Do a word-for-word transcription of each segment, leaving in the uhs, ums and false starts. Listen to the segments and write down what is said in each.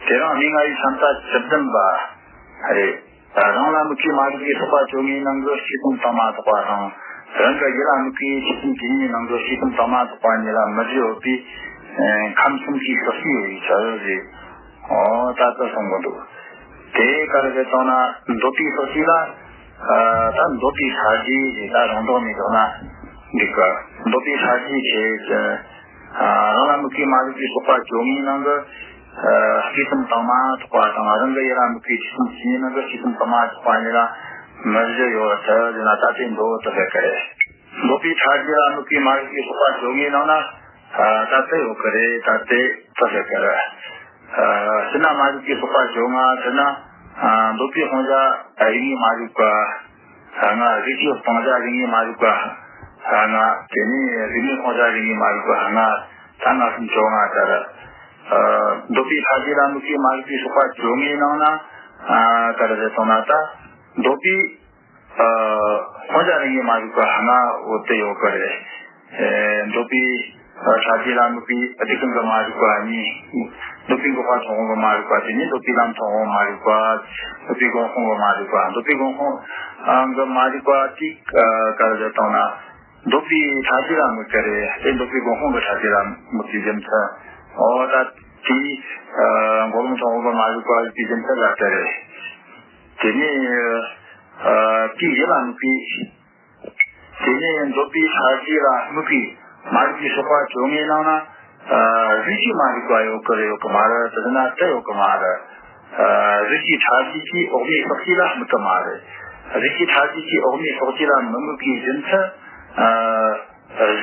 དེ་རིང་གནས་ལྔ་པའི་ཆ་མཐའ་བཅུ་བདུན་པ་རེད། རང་ལ་དམིགས་པའི་མ་རིག་པའི་ཚོགས་པ་བཅོ་ལྔའི་ནང་གི་ཤེས་ལྡན་དྭངས་མ་ཐོགས་པ་དང་། རང་གི་ཡིད་ལ་དམིགས་པའི་ཤེས་ལྡན་དེ་ཉིད་ནང་གི་ཤེས་ལྡན་དྭངས་མ་ཐོགས་པ་གཉིས་ལ་མི་བཞི་ཡོད་པའི་ཁམས་གསུམ་གྱི་ཕྱོགས་བཞི་ཡོད་པའི་ཕྱིར་ཞེས། འོ་ད་ལྟ་གསུང་གི་འདུག་དེ་ག་རེ་རེད་བཏང་ན། འདོད་པའི་ཕྱོགས་བཞི་ལ། ད་འདོད་པའི་ཕྱོགས་བཞི་ཞེས་ད་རང་ལྡོག་ནས་བཞག་ན་འགྲིག་གི། འདོད་པའི་ཕྱོགས་བཞི་ཞེས། རང་ལ་དམིགས་པའི་མ་རིག་པའི་ཚོགས་པ་བཅོ་ལྔའི་ནང་གི། ཤེས་ལྡན་དྭངས་མ་ཐོགས་པ་དང་། རང་གི་ཡིད་ལ་དམིགས་པའི་ཤེས་ལྡན་དེ་ཉིད་ནང་གི་ཤེས་ལྡན་དྭངས་མ་ཐོགས་པ་གཉིས་ལ་མི་བཞི་ཡོད་ཚུལ་ཟེར་ན་ད་དེ་འདོད་དུ་ཟེར་གི་རེད། འདོད་པའི་ཕྱོགས་བཞི་ལ་དམིགས་པའི་མ་རིག་པའི་ཚོགས་པ་བཅོ་ལྔའི་ནང་ན། ད་དེ་ཡོད་གི་རེད། ད་དེ་དུ་ཟེར་གི་རེད། ཕྱི་ན་མ་རིག་པའི་ཚོགས་པ་བཅོ་ལྔ་ཟེར་ན། འདོད་པའི་དབང་ཤར་རིགས་ལྔའི་མ་རིག་པ། ལྔ། རིགས་ཀྱི་སྤང་བྱ་རིགས་ལྔའི་མ་རིག་པ། ལྔ། དེ་ནས་རིགས་མེད་སྤང་བྱ་རིགས་ལྔའི་མ་རིག་པ། ལྔ། ད་ལྔ་གསུམ་བཅོ་ལྔ་ལྟར། འདོད་པའི་ཕྱོགས་བཞི་ལ་དམིགས་པའི་མ་རིག་པའི་ཚོགས་པ་བཅོ་ལྔའི་ནང་ན། ག་རེ་ཟེར་སོང་ན། ད་འདོད་པའི་དབང་ཤར་རིགས་ལྔའི་མ་རིག་པ་ལྔ་བོ་དེ་ཡོད་གི་རེད། འདོད་པའི་ཕྱོགས་བཞི་ལ་དམིགས་པའི་སྡིག་ཀུན་གྱི་མ་རིག་པ་གཉིས། འདོད་པའི་འགོག་པ་ཐོབ་དབང་གི་མ་རིག་པ་དེ་ནས་འདོད་པའི་ལམ་ཐོབ་དབང་མ་རིག་པ། འདོད་པའི་སྒོམ་དབང་གི་མ་རིག་པ། འདོད་པའི་སྒོམ་དབང་གི་མ་རིག་པ་དེ་ག་རེ་ཟེར་བཏང་ན། འདོད་པའི་ཕྱོགས་བཞི་ལ་དམིགས་ཀྱི་རེད། དེ་འདོད་པའི་སྒོམ་དབང་གི་ཕྱོགས་བཞི་ལ་དམིགས་པའི་རྒྱུ་མཚན། འོ་ད་དེའི་འགོག་ལམ་ཐོབ་དབང་གི་མ་རིག་པ་ཡོད་པའི་རྒྱུ་མཚན་ལ་ལྟོས་རེད། དེ་ནས་དེའི་ཡིད་ལ་དམིགས་པའི། དེ་ནས་འདོད་པའི་ཕྱོགས་བཞི་ལ་དམིགས་པའི་མ་རིག་པའི་ཚོགས་པ་བཅོ་ལྔའི་ནང་ན། རིགས་ཀྱི་མ་རིག་པ་ཡོད་གི་རེད་ཡོད་གི་མ་རེད་ཟེར་ན་དེ་ཡོད་གི་མ་རེད། རིགས་ཀྱི་ཕྱོགས་བཞི་གིས་འོག་མའི་ཕྱོགས་བཞི་ལ་དམིགས་གི་མ་རེད། རིགས་ཀྱི་ཕྱོགས་བཞི་གིས་འོག་མའི་ཕྱོགས་བཞི་ལ་མི་དམིགས་པའི་རྒྱུ་མཚན།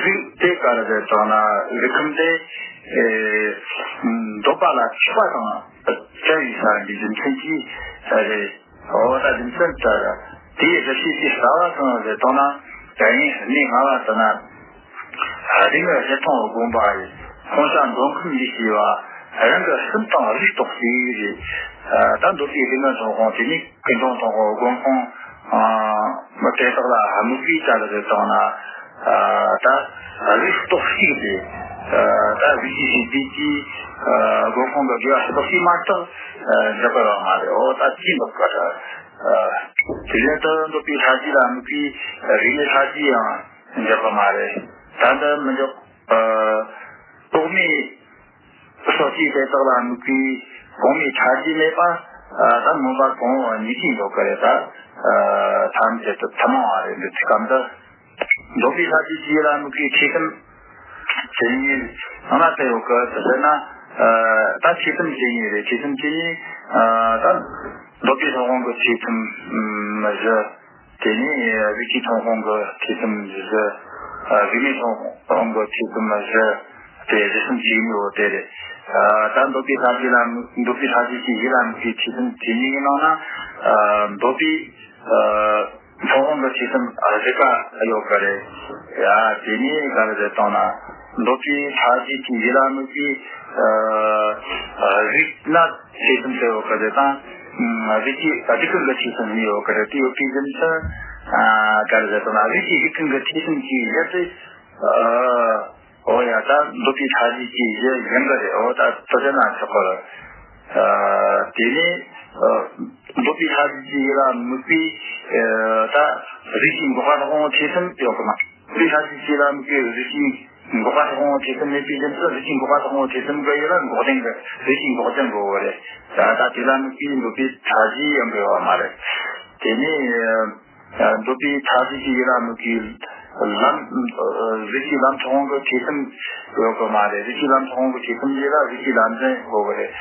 རིགས་དེ་ག་རེ་རེད་བཏང་ན། རིགས་ཁམས་དེ་འདོད་པ་ལ་ཆགས་པ་དང་བྲལ་བའི་ས་ཡིན་པའི་རྒྱུ་མཚན་གྱིས་རེད། འོ་ད་རྒྱུ་མཚན་ལྟར། དེའི་རིགས་ཤེས་ཀྱི་རྩ་བ་གང་རེད་བཏང་ན། ད་ཡིན་གནས་ལྔ་པ་དེ་ན། རིགས་ངན་ཞི་མཐོང་སྒོམ་པ་ཡི། དབང་ཤེས་འདོད་ཁམས་ལས་སྐྱེ་བ། རང་གི་སེམས་དང་རིགས་རྟོགས་ཤིག་རེད། ད་འདོད་པའི་རིགས་ངན་ཐོབ་དབང་དེ་ནི་ཀུན་འབྱུང་ཐོབ་དབང་སྒོམ་དབང་། དེ་དག་ལ་དམིགས་པའི་ཆ་ལ་རེད་བཏང་ན། ད་རིགས་རྟོགས་ཤིག་རེད། ད་རིགས་ཀྱི་ཤེས་པའི་གིས་སྒོམ་དབང་གི་དགེ་བ་རྟོགས་ཤིག་མ་གཏོགས་འཇོག་གི་ཡོད་མ་རེད། འོ་ད་ཅི་འདོད་ག་རེད། དེ་བཞིན་དུ་འདོད་པའི་ཕྱོགས་བཞི་ལ་དམིགས་པའི་རིགས་མེད་ཕྱོགས་བཞི་ཡང་འཇོག་གི་མ་རེད། ད་འདི་མི་འཇོག་འོག་མའི་ཕྱོགས་བཞི་དེ་དག་ལ་དམིགས་པའི་གོང་མའི་ཕྱོགས་བཞི་མེད་པ། ད་མངོན་པ་གང་བ་ཉིད་ཀྱིས་འཇོག་གི་རེད། ད་ཐམས་ཅད་དུ་ཐུན་མོང་བ་རེད། འདི་ཚིག་གམ་དུ། འདོད་པའི་ཕྱོགས་བཞི་ལ་དམིགས་པའི་ཐོས་བསམ་ཇི་སྙེད་ནང་ན་དེ་ཡོད་གི་ཟེར་ན། ད་ཐོས་བསམ་ཇི་སྙེད་རེད། ཐོས་བསམ་ཇི་སྙེད། ད་འདོད་པའི་ཐོབ་དབང་གི་ཐོས་བསམ་བཞི། དེ་ནས་རིགས་ཀྱི་ཐོབ་དབང་གི་ཐོས་བསམ་བཞི། རིགས་མེད་ཐོབ་དབང་གི་ཐོས་བསམ་བཞི། དེ་བཞི་གསུམ་ཇི་སྙེད་པོ་དེ་རེད། ད་འདོད་པའི་ཕྱོགས་བཞི་ལ་དམིགས། འདོད་པའི་ཕྱོགས་བཞི་གི་ཡིད་ལ་དམིགས་པའི་ཐོས་བསམ་ཇི་སྙེད་ནང་ན། འདོད་པའི་ཐོབ་དབང་གི་ཐོས་བསམ་བཞི་ཀ་ཡོད་གི་རེད། ཡ་དེ་ནས་ག་རེ་རེད་བཏང་ན། འདོད་པའི་ཕྱོགས་བཞི་གི་ཡིད་ལ་དམིགས་པའི་རིགས་ན་ཐོས་བསམ་ཟེར་ཡོད་གི་རེད་དང་། རིགས་ཀྱི་སྡིག་ཀུན་གྱི་ཐོས་བསམ་གཉིས་ཡོད་གི་རེད། དེ་ཡོད་པའི་རྒྱུ་མཚན་ག་རེ་རེད་བཏང་ན། རིགས་ཀྱི་སྡིག་ཀུན་གྱི་ཐོས་བསམ་གྱི་ཡིད་དེ། འོ་ཡ་ད་འདོད་པའི་ཕྱོགས་བཞི་གི་ཡིད་ཡིན་གི་རེད། འོ་ད་དེ་ཟེར་ན་ཆོག་གི་རེད། དེ་ནས་འདོད་པའི་ཕྱོགས་བཞི་གི་ཡིད་ལ་དམིགས་པའི་ད་རིགས་ཀྱི་འགོག་པ་ཐོབ་དབང་ཐོས་བསམ་ཡོད་གི་མ། འདོད་པའི་ཕྱོགས་བཞི་གི་ཡིད་ལ་དམིགས་པའི་རིགས་ཀྱི་འགོག་པ་ཐོབ་དབང་ཐོས་བསམ་མེད་པའི་རྒྱུ་མཚན། རིགས་ཀྱི་འགོག་པ་ཐོབ་དབང་ཐོས་བསམ་གི་ཡིད་ལ་འགོག་བདེན་གི་རིགས་ཀྱི་འགོག་བདེན་དགོས་པ་རེད། ད་ད་དེ་ལ་དམིགས་པའི་འདོད་པའི་ཕྱོགས་བཞི་ཡོང་གི་ཡོད་མ་རེད། དེ་ནས། འདོད་པའི་ཕྱོགས་བཞི་གི་ཡིད་ལ་དམིགས་པའི་ལམ། རིགས་ཀྱི་ལམ་ཐོབ་དབང་གི་ཐོས་བསམ་ཡོད་གི་མ་རེད། རིགས་ཀྱི་ལམ་ཐོབ་དབང་གི་ཐོས་བསམ་ཡིད་ལ་རིགས་ཀྱི་ལམ་འདྲེན་དགོས་གི་རེད།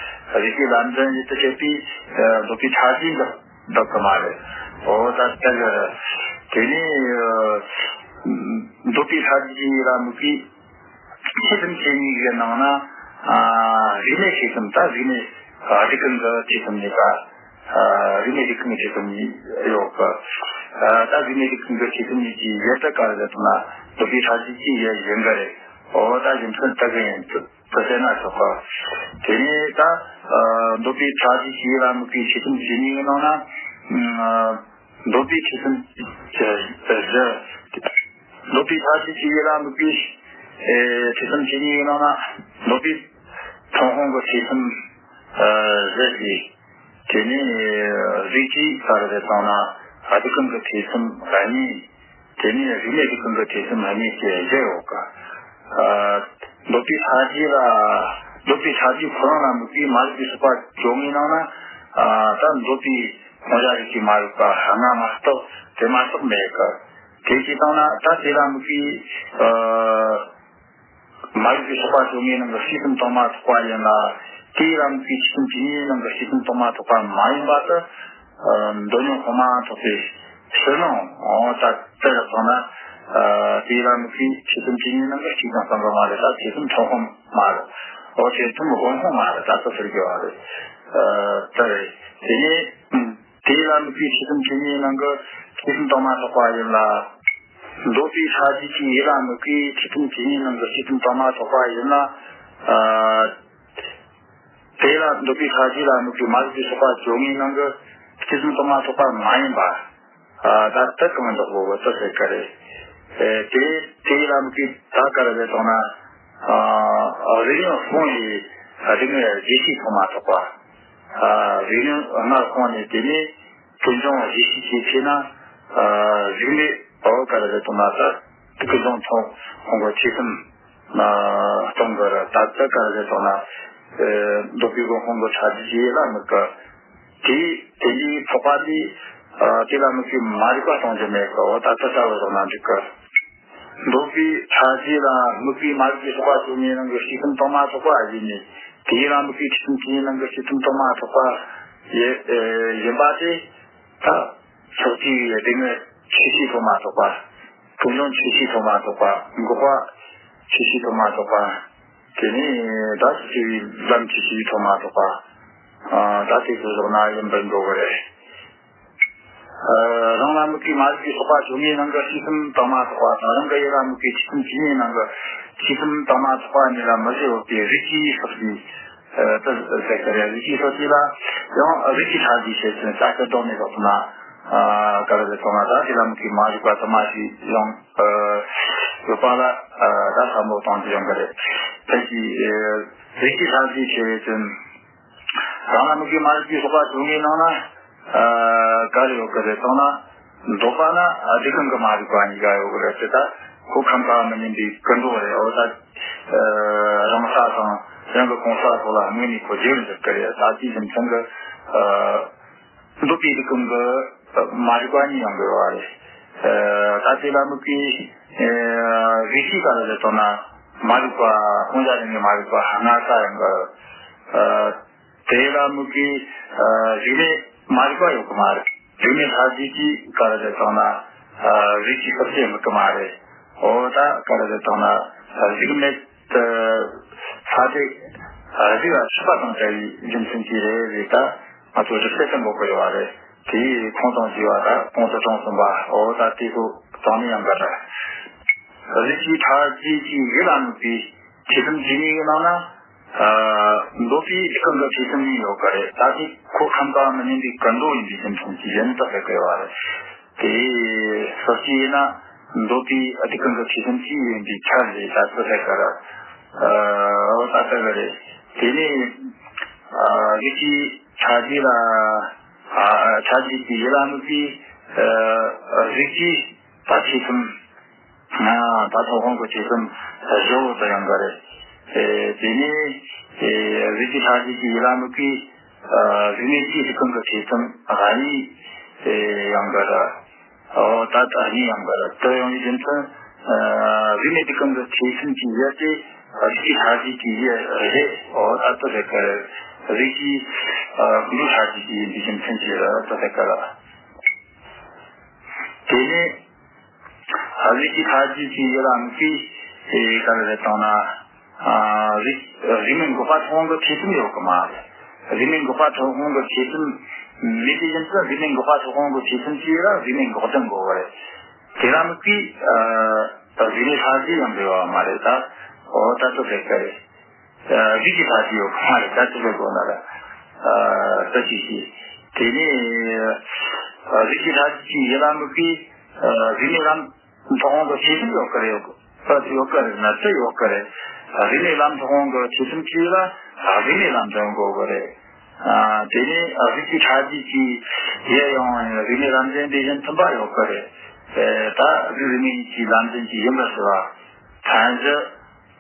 རིགས་ཀྱི་ལམ་འདྲེན་ཡིད་དུ་བྱེད་པའི་འདོད་པའི་ཕྱོགས་བཞི་འདོད་འདོད་གི་མ་རེད། འོ་ད་དེ་གི་རེད། དེ་ནས་འདོད་པའི་ཕྱོགས་བཞི་གི་ཡིད་ལ་དམིགས་པའི་ཐོས་བསམ་ཇི་སྙེད་ཀྱི་ནང་ན། རིགས་མེད་ཐོས་བསམ། ད་རིགས་མེད་སྡིག་ཀུན་གྱི་ཐོས་བསམ་གཉིས་ཀ། རིགས་མེད་སྡིག་ཀུན་གྱི་ཐོས་བསམ་གཉིས་ཡོད་གི། ད་རིགས་མེད་སྡིག་ཀུན་གྱི་ཐོས་བསམ་གཉིས་ཀྱི་ཡིད་དེ་ག་རེ་རེད་བཏང་ན། འདོད་པའི་ཕྱོགས་བཞི་གི་ཡིད་ཡིན་གི་རེད། འོ་ད་རྒྱུ་མཚན་དེ་གི་ཡིན་དུ་ཟེར་ན་ཆོག་གི། དེ་ནས་ད་འདོད་པའི་ཕྱོགས་བཞི་གི་ཡིད་ལ་དམིགས་པའི་ཐོས་བསམ་ཇི་སྙེད་ཀྱི་ནང་ན། འདོད་པའི་ཐོས་བསམ་བཞི། འདོད་པའི་ཕྱོགས་བཞི་གི་ཡིད་ལ་དམིགས་པའི་ཨེ་ཐོས་བསམ་ཇི་སྙེད་ཀྱི་ནང་ན། འདོད་པའི་ཐོབ་དབང་གི་ཐོས་བསམ་ བཞི་ཞིག་དེ་ནས་རིགས་ཀྱི་ས་རུ་རེ་བཏང་ན་ཨ་དེ་ཀུན་གྱི་ཐེ་ཚོམ་གཉིས། དེ་ནས་རིག་གནས་ཀྱི་ཀུན་གྱི་ཐེ་ཚོམ་གཉིས་ཀྱི་བཞི་ཡོད་ཀ། འདོད་པའི་ས་གཞི་ལ་འདོད་པའི་ས་གཞི་ཁོ་རང་ལ་དམིགས་པའི་མ་རིག་པའི་སོགས་པ་བཅོ་ལྔའི་ནང་ན་ད་འདོད་པའི་ཕུང་བྱ་རིགས་ཀྱི་མ་རིག་པ་ལྔ་མ་གཏོགས་དེ་མ་གཏོགས་མེད་ཀ། དེ་བྱས་བཏང་ན་ད་དེ་ལ་དམིགས་པའི་མ་རིག་པའི་སོགས་པ་བཅོ་ལྔའི་ནང་གི་ཤེས་ལྡན་དུ་མ་ཐོགས་པ་ཡིན་ལ། དེའི་ལམ་གྱི་ཆོས་ཅན་ཇི་སྙེད་ནང་གི་ཤེས་ལྡན་དུ་མ་ཐོགས་པ་མ་ཡིན་པ་དེ། འདོད་ཉོན་གོང་མ་ཐོགས་པའི་ཕྱིར་ནོ། འོ་ད་དེ་ལ་སོང་ན། དེའི་ལམ་གྱི་ཆོས་ཅན་ཇི་སྙེད་ནང་གི་ཆོས་ཅན་སྤང་གི་མ་རེད། ད་ཆོས་ཅན་ཐོབ་དབང་མ་རེད། འོ་ཆོས་ཅན་སྒོམ་དབང་མ་རེད། ད་ཚོ་ཟེར་རྒྱུ་བ་རེད། དེ་རེད། དེ་ནས་དེའི་ལམ་གྱི་ཆོས་ཅན་ཇི་སྙེད་ནང་གི་ཤེས་ལྡན་དུ་མ་ཐོགས་པ་ཡིན་ལ། འདོད་པའི་ས་གཞི་གི་ཡུལ་ལ་དམིགས་པའི་ཆོས་ཅན་ཇི་སྙེད་ནང་གི་ཤེས་ལྡན་དུ་མ་ཐོགས་པ་ཡིན་ན། དེ་ལ་འདོད་པའི་ས་གཞི་ལ་དམིགས་པའི་མ་རིག་པའི་སོགས་པ་བཅོ་ལྔའི་ནང་གི་ཤེས་ལྡན་དུ་མ་ཐོགས་པ་མ་ཡིན་པ། ད་ལྟ་གང་འདོགས་པོ་བོ་ད་ཟེར་ག་རེད། དེ་དེ་ལ་དམིགས་པའི་ད་ག་རེ་རེད་དང་ན། རིགས་ཡང་སྤོང་ཡི་རིགས་ངེས་རྗེས་ཤེས་ཐོག་མ་ཐོགས་པ། རིགས་ཡང་སྔར་སྤོང་ནས་དེ་ནས། ཀུན་འབྱུང་རྗེས་ཤེས་ཀྱིས་ཕྱེ་ན། གཟུགས་མེད་འོ་ག་རེ་རེད་དོ་ན་ད། ཀུན་འབྱུང་ཐོག་ཁོང་གི་ཆོས་གསུམ་སྟོང་གི་ར་ད་ད་ག་རེ་རེད་དོ་ན། འདོད་པའི་སྒོ་ཁོང་གི་ཕྲ་རྒྱས་ལ་དམིགས་ཀ། དེ་དེ་འདྲའི་ཚོགས་པ་དེ། དེ་ལ་དམིགས་པའི་མ་རིག་པ་སྟོང་རྒྱུ་མེད་ཀ། འོ་ད་ད་ལྟ་བུ་རོགས་ན་འགྲིག་གི། འདོད་པའི་ཕྲ་རྒྱས་ལ་དམིགས་པའི་མ་རིག་པའི་ཚོགས་པ་བཅོ་ལྔའི་ནང་གི་ཤེས་ལྡན་དུ་མ་ཐོགས་པ་ཡིན་ནས། དེའི་ལ་དམིགས་པའི་ཆོས་ཅན་ཇི་སྙེད་ནང་གི་ཤེས་ལྡན་དུ་མ་ཐོགས་པ་ཡི་ཡིན་པ་དེ། ད་ཕྱོགས་གཅིག་ཡི་སྡུག་བསྔལ་ཆོས་ཤེས་ཐོག་མ་ཐོགས་པ། ཀུན་འབྱུང་ཆོས་ཤེས་ཐོག་མ་ཐོགས་པ། འགོག་པ་ཆོས་ཤེས་ཐོག་མ་ཐོགས་པ། དེ་ནས་ད་ཕྱོགས་གཅིག་ཡི་ལམ་ཆོས་ཤེས་ཐོག་མ་ཐོགས་པ། ད་དེ་ཚོ་བཞག་ན་ཡིན་པར་འགྲོ་གི་རེད། རང་ལ་དམིགས་པའི་མ་རིག་པའི་ཚོགས་པ་བཅོ་ལྔའི་ནང་གི་ཤེས་ལྡན་དུ་མ་ཐོགས་པ་དང་། རང་གི་ཡུལ་ལ་དམིགས་པའི་ཆོས་ཅན་ཇི་སྙེད་ནང་གི་ཤེས་ལྡན་དུ་མ་ཐོགས་པ་གཉིས་ལ་མི་བཞི་ཡོད་པའི་རིགས་ཀྱི་ཕྱོགས་གཅིག་ད་ཟེར་གི་རེད། རིགས་ཀྱི་ཕྱོགས་གཅིག་ལ་ཡང་རིགས་ཀྱི་ཕྲ་རྒྱས་བཤད་ཚུལ་ད་སྐད་གདོད་ནས་ལོག་ན། ག་རེ་རེད་དོ་ན་ད་དེ་ལ་དམིགས་པའི་མ་རིག་པ་དུ་མ་ཞིག་ཡང་ཡོད་པ་ལ་ད་བསམ་བློ་གཏོང་རྒྱུ་ཡོང་གི་རེད། ཕལ་ཆེར་རིགས་ཀྱི་ཕྲ་རྒྱས་བཤད་ཚུལ། རང་ལ་དམིགས་པའི་མ་རིག་པའི་ཚོགས་པ་བཅོ་ལྔའི་ནང་ན། ག་རེ་ཡོད་གི་རེད་དང་ན། འདོད་པ་ན་སྡིག་ཀུན་གྱི་མ་རིག་པ་གཉིས་ཀ་ཡོད་གི་རེད། དེ་ད་ཁོ་ཁམས་ཀ་མི་སྙན་པའི་ཀུན་འགྲོ་རེད། འོ་ད། རང་ས་དང་རང་གི་གོང་ས་སོགས་ལ་དམིགས་ནས་ཁོ་རྗེས་འཇུག་གི་རེད། ད་དེའི་རྒྱུ་མཚན་གྱི། འདོད་པའི་སྡིག་ཀུན་གྱི་མ་རིག་པ་གཉིས་ཡོང་གི་ཡོད་རེད། ད་དེ་ལ་དམིགས་པའི་རིགས་ཀྱི་ག་རེ་རེད་དང་ན་མ་རིག་པ་ཕུང་བྱ་རིགས་ངེས་མ་རིག་པ་ལྔ་ས་ཡོང་གི། དེ་ལ་དམིགས་པའི་རིགས་མེད་མ་རིག་པ་ཡོད་གི་མ་རེད། རིགས་མེད་ཕྲ་རྒྱས་ཀྱིས་ག་རེ་རེད་དང་ན་རིགས་ཀྱི་ཕྱོགས་གཅིག་དམིགས་གི་མ་རེད། འོ་ད་ག་རེ་རེད་དང་ན་རིགས་མེད་ཕྲ་རྒྱས་རིགས་ལ་ཆགས་པ་དང་བྲལ་བའི་རྒྱུ་མཚན་གྱིས་རེད། རེད་ད་ང་ཚོ་རིགས་གཏེར་དུ་འགོད་གི་ཡོད་པ་རེད། དེའི་ཁུངས་དང་བཅས་པ་ད་གོང་དུ་དྲངས་ཟིན་པ་འོ་ད་དེ་ཚོ་དྲངས་ནས་ཡང་འགའ་རེ། རིགས་ཀྱི་ཕྲ་རྒྱས་ཀྱི་ཡུལ་ལ་དམིགས་པའི་ཐེ་ཚོམ་ཇི་སྙེད་ཀྱི་ནང་ན། འདོད་པའི་སྡིག་ཀུན་གྱི་ཐེ་ཚོམ་གཉིས་ཡོད་གི་རེད། ད་དེ་ཁོ་ཁམས་ཀ་མི་སྙན་པའི་ཀུན་འགྲོ་ཡིན་པའི་རྒྱུ་མཚན་གྱིས་ཡིན་ད་ཟེར་གི་ཡོད་པ་རེད། དེ་ཕྱོགས་གཅིག་ཡིན་ན་འདོད་པའི་སྡིག་ཀུན་གྱི་ཐེ་ཚོམ་གཅིག་ཡིན་པའི་ཆ་ལས་ད་ཚོད་ཟེར་གི་རེད། འོ་ད་ཟེར་གི་རེད། དེ་ནས་རིགས་ཀྱི་ཕྲ་རྒྱས་ལ་ཕྲ་རྒྱས་ཀྱི་ཡུལ་ལ་དམིགས་པའི་རིགས་ཀྱི་ད་ཐེ་ཚོམ། ད་ཐོབ་དབང་གི་ཐེ་ཚོམ་བཞི་བོ་དེ་ཡང་འགའ་རེ། དེ་ནས་རིགས་ཀྱི་ཕྲ་རྒྱས་ཀྱི་ཡུལ་ལ་དམིགས་པའི་རིགས་མེད་ཀྱི་སྡིག་ཀུན་གྱི་ཐེ་ཚོམ་གཉིས་ཡང་འགའ་རེ། འོ་ད་ད་གཉིས་ཡང་འགའ་རེ་དེ་ཡོང་བའི་རྒྱུ་མཚན། རིགས་མེད་སྡིག་ཀུན་གྱི་ཐེ་ཚོམ་གྱི་ཡུལ་དེ་རིགས་ཀྱི་ཕྲ་རྒྱས་ཀྱི་ཡུལ་རེད། འོ་ད་དེ་རེད་ག་རེ། རིགས་ཀྱི་ཀུན་འགྲོ་ཕྲ་རྒྱས་ཀྱི་ཡིན་པའི་རྒྱུ་མཚན་གྱིས་རེད་དེ་རེད་ག་རེ། དེ་ནས། རིགས་ཀྱི་ཕྲ་རྒྱས་ཀྱི་ཡུལ་ལ་དམིགས་པའི་ག་རེ་རེད་དང་ན། རིགས་རིགས་མེད་འགོག་པ་ཐོབ་དབང་གི་ཐེ་ཚོམ་ཡོད་གི་མ་རེད། རིགས་མེད་འགོག་པ་ཐོབ་དབང་གི་ཐེ་ཚོམ་མེད་པའི་རྒྱུ་མཚན་རིགས་མེད་འགོག་པ་ཐོབ་དབང་གི་ཐེ་ཚོམ་གྱིས་ར་རིགས་མེད་འགོག་བདེན་འགོག་གི་རེད། དེ་ལ་དམིགས་པའི་རིགས་མེད་ཕྲ་རྒྱས་ཡང་འབྲེལ་བ་མ་རེད་ད། འོ་ད་ཚོད་རེད་ག་རེད། རིགས་ཀྱི་ཕྲ་རྒྱས་ཡོད་གི་མ་རེད་ད་ཚོད་རེད་དགོས་ན་ར། ད་ཅི་ཞིག་དེ་ནས་རིགས་ཀྱི་ཕྲ་རྒྱས་ཀྱི་ཡུལ་ལ་དམིགས་པའི་རིགས་མེད་ལམ་ཐོབ་དབང་གི་ཐེ་ཚོམ་ཡོད་གི་རེད། ད་ཡོད་གི་རེད་ན་ད་ཡོད་གི་རེད། རིགས་མེད་ལམ་ཐོབ་དབང་གི་ཐེ་ཚོམ་གྱིས་ལ་རིགས་མེད་ལམ་དོན་དགོས་གི་རེད། ཨ། དེ་ནས་གཟུགས་ཀྱི་ཕྲ་རྒྱས་ཀྱི་ཡུལ་ཡང་རིག་གནས་ལམ་འཛིན་དེ་བཞིན་མཐུན་པ་ཡོད་གི་རེད། ཨེ། ད་གཟུགས་རིག་གནས་ཀྱི་ལམ་འཛིན་གྱི་ཡུལ་འགའ་ཞིག་ལ་ཕན་གཞི།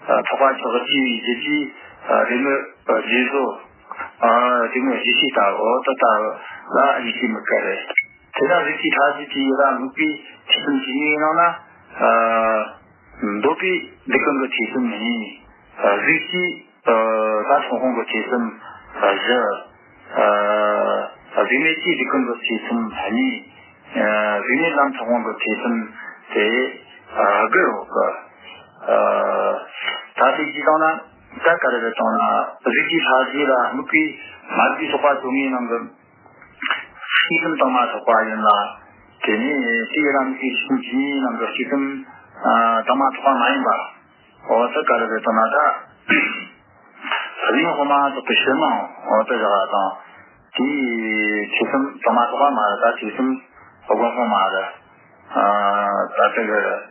ཨ། ཐེག་པ་ཆོས་སྐུ་སྐྱེ་བའི་རྒྱུ་ཅན། ཨ། རིག་དངོས་རྗེས་བཟོ། ཨ། རིག་དངོས་གཞི་ཤེས་ལྟ་བུ་དེ་ལྟ་བུ་ལ་དབྱེ་ཞིབ་མི་དགོས་རེད། དེ་ན་གཟུགས་ཀྱི་ཕྲ་རྒྱས་ཀྱི་ཡུལ་ལ་དམིགས་པའི་ཐེ་ཚོམ་ཇི་སྙེད་ཡིན་ན། ཨ། འདོད་པའི་སྡིག་ཀུན་གྱི་ཐེ་ཚོམ་གཉིས། ཨ། གཟུགས་ཀྱི། ཨ། ད་ཚོར་སྤང་གི་ཐེ་ཚོམ། ཨ། བཞི། ཨ། གཟུགས་མེད་ཀྱི་སྡིག་ཀུན་གྱི་ཐེ་ཚོམ་གཉིས། ཨ། གཟུགས་མེད་ལམ་ཐོབ་དབང་གི་ཐེ་ཚོམ་དེ། ཨ། དགུ་ཡོད་གི། ཨ། ད་དེ་ཅི་བཏང་ན། ད་ག་རེ་རེད་བཏང་ན། གཟུགས་ཀྱི་ཕྲ་རྒྱས་ལ་དམིགས་པའི་མ་རིག་པའི་ཚོགས་པ་བཅོ་ལྔའི་ནང་གི་ཐེ་ཚོམ་དྭངས་མ་ཐེག་པ་ཡིན་ལ། དེ་ནས་དེའི་ལམ་གྱི་ཐེ་ཚོམ་ཇི་སྙེད་ནང་གི་ཐེ་ཚོམ། ཨ། དྭངས་མ་ཐེག་པ་མ་ཡིན་པ། འོ་ད་ག་རེ་རེད་བཏང་ན་ད། གཟུགས་དབང་མ་ཐེག་པའི་ཕྱིར་ན། འོ་ད་བཞག་དང་། དེའི་ཐེ་ཚོམ་དྭངས་མ་ཐེག་པ་མ་རེད། ད་ཐེ་ཚོམ་སྒོམ་སྤང་མ་རེད། ཨ། ད་དེ་ག་རེད།